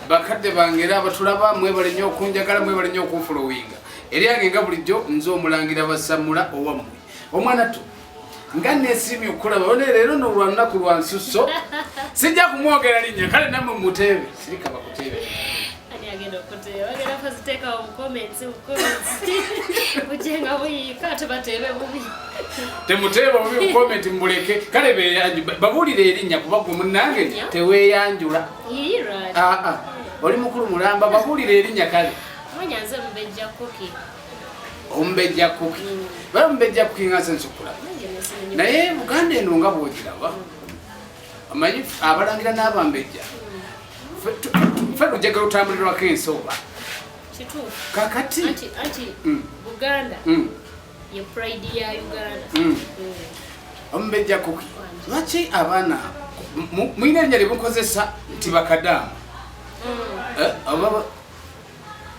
Bakadde bange era abatulaba, mwebale nnyo okunjagala, mwebale nnyo okunfolowinga. Eryange nga bulijjo nze Omulangira Basamula owammwe. Omwana to nga nesiimye okukulaba one leero no lwa lunaku lwa nsusso, sijja kumwogera linnya, kale nammwe muteebe, sirika bakuteebe. Ani agenda okuteeba? Bagenda kuziteekawo mu comments, mu comments. Bujenga buyiika, tebateebe bubi. Temuteeba bubi mu comment, mubuleke. Kale babuulire erinnya, kuba gwe munnange Erinnya? teweeyanjula. Yii, lwaki? Aa, oli mukulu mulamba, babuulire erinnya kale. Manya nze Mubejja Cookie. Omumbejja Cookie. Bala Omumbejja Cookie, nga nze nsokulaba. Nange nesiimye nnyo. Naye Buganda eno nga bwogiraba, omanyi abalangira n'abambejja ffe lujjaga lutambulirwako ensi oba? Kituufu. Kakati Anti Buganda ye pride ya Uganda. Omumbejja Cookie, lwaki abaana mulina erinnya lyemukozesa nti bakadaama? Eh,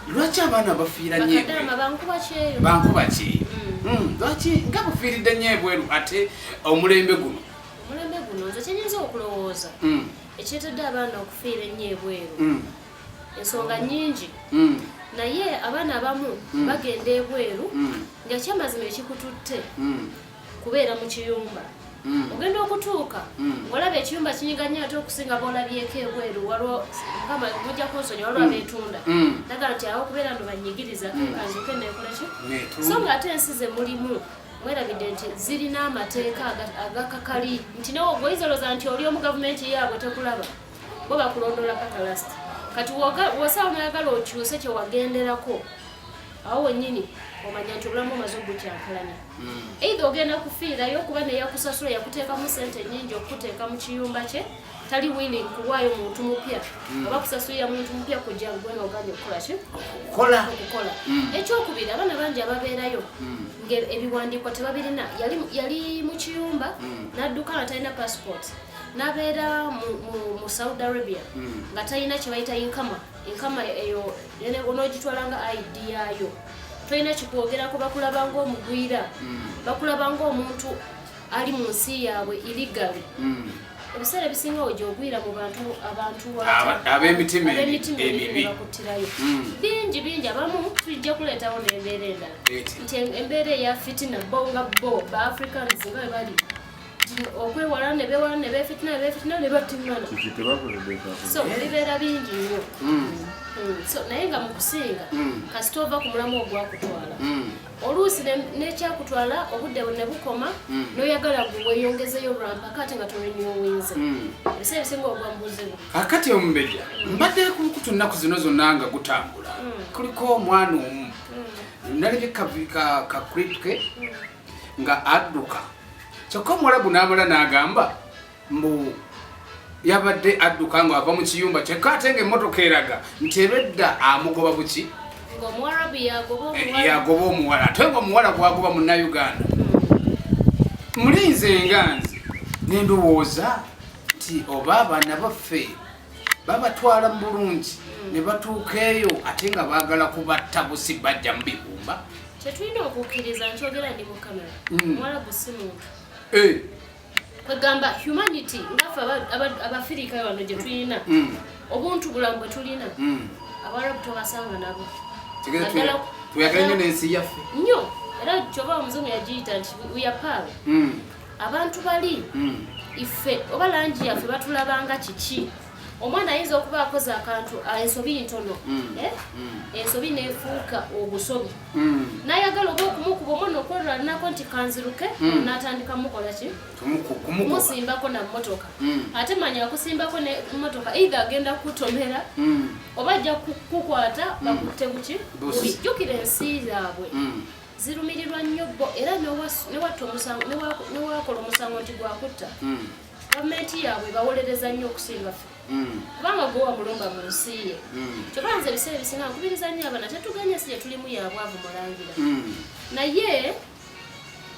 lwaki abaana bafiira nnyo ebweru? Bakadaama, bankuba kyeyo. Bankuba kyeyo. Lwaki nga bufiiridde nnyo ebweru ate omulembe guno? Omulembe guno, nze kyenyinza okulowooza ekyetedde abaana okufiira ennyo ebweru, ensonga nnyingi, naye abaana abamu bagenda ebweru nga kyamazima ekikututte kubeera mu kiyumba. Ogenda okutuuka ng'olaba ekiyumba kinyiga nnyo ate okusinga b'olabyeko ebweru. Waliwo, Mukama mujja kunsonyiwa, waliwo abeetunda naga nti awo okubeera no banyigiriza, kanzuke nekola ki. Neetunda. So nga ate ensi ze mulimu mwerabidde nti zirina amateeka agakakali nti nawe oyinza olowooza nti oli omu, gavumenti yaabwe tekulaba, bo bakulondoola paka last. Kati woosaawo noyagala okyuse kyewagenderako, awo wennyini omanya nti obulamu omaze obukyankalanya. Either ogenda kufiirayo, kuba neyakusasula yakuteekamu sente nyingi okukuteeka mu kiyumba kye, tali willing kuwaayo muntu mupya oba kusasulira muntu mupya kujja gwe nga ogambye okukola ki? Kola. Okukola. Ekyokubiri, abaana bangi ababeerayo ng'ebiwandiiko tebabirina. Yali mu kiyumba n'adduka nga talina passport, n'abeera mu Saudi Arabia nga talina kye bayita iqama. Iqama eyo onoogitwala nga ID yaayo, tolina kikwogerako, bakulaba ng'omugwira, bakulaba ng'omuntu ali mu nsi yaabwe illegally. Ebiseera ebisinga we gyogwira mu bantu, abantu Ab'emitima ab'emitima emibi emibi. ne bakuttirayo. Bingi bingi. Abamu tujja kuleetawo n'embeera endala Eti. nti embeera eya fitina, bo nga bo ba Africans nga bwe bali nti okwewala ne bewala ne befitina ne befitina ne battiŋŋana. Kiki tebakozesa? So bibeera bingi nnyo. So naye nga mu kusinga, kasita ova ku mulamu ogwakutwala, oluusi n'ekyakutwala obudde ne bukoma, n'oyagala gwe weeyongezeyo lwampaka ate nga torenewinze, ebiseera ebisinga ogwa mu buzibu. Kakati omumbejja, mbadde ku mukutu nnaku zino zonna nga gutambula, kuliko omwana omu nalabye ka clip ke nga adduka, kyokka omuwalabu n'amala n'agamba mbu yabadde adduka nga ava mu kiyumba, kyokka ate nga emmotoka eraga nti ebedda amugoba buki. Ng'omuwarabu yagoba omuwala. Yagoba omuwala, ate nga omuwala gwagoba Munnayuganda. Mulinze nga nze nendowooza nti oba abaana baffe babatwala mu bulungi ne batuuka eyo ate nga baagala kubatta busi, bajja mu bibumba. Kyetulina okukkiriza, nkyogera ndi mu kamera, omuwarabu si muntu. Kwegamba humanity ngaffe Abafirika wano gye tulina, obuntu bulamu bwe tulina, Abawarabu tobasanga nabo. Tegeza Naddala tuyagala nnyo n'ensi yaffe. Nnyo, era kyova omuzungu yagiyita nti we are pearl. Abantu bali ife oba langi yaffe batulabanga kiki? Omwana ayinza okuba akoze akantu, ensobi ntono, eh? Ensobi nefuuka obusobi, nayagala oba okumukuba omwana okwerwanako nti kanziruke, natandika mukola ki? Kumugoba. Kumusimbako na mmotoka. Ate manya akusimbako ne mmotoka, either agenda kutomera oba ajja kukwata bakutte buki? Busi. Bubi. Jjukira ensi zaabwe zirumirirwa nnyo bo, era newatta omusango, newakola omusango nti gwakutta, gavumenti yaabwe bawolereza nnyo okusinga ffe, kubanga gwe wamulumba mu nsi ye. Kyokka nze ebiseera ebisinga nkubiriza nnyo abaana, tetuganye ensi gye tulimu ya bwavu, mulangira, naye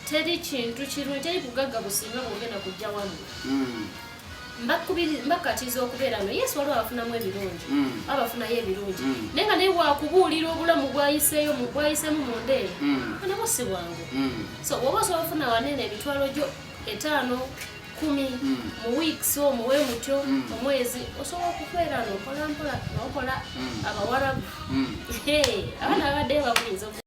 teri kintu kirungi, teri bugagga businga bwogenda kujja wammwe. Mbakatiza okubeera no yes, waliwo abafunamu ebirungi, abafunayo ebirungi, naye nga naye wakubuulira obulamu bwayiseeyo bwayiseemu munda eyo, nabwo si bwangu. So woba osobola ofuna wanene emitwalo gyo 5, 1,000 mu weeks, omuwe mutyo omwezi, osobola okubeera nokola mpola nokola. Abawarabu. Hey,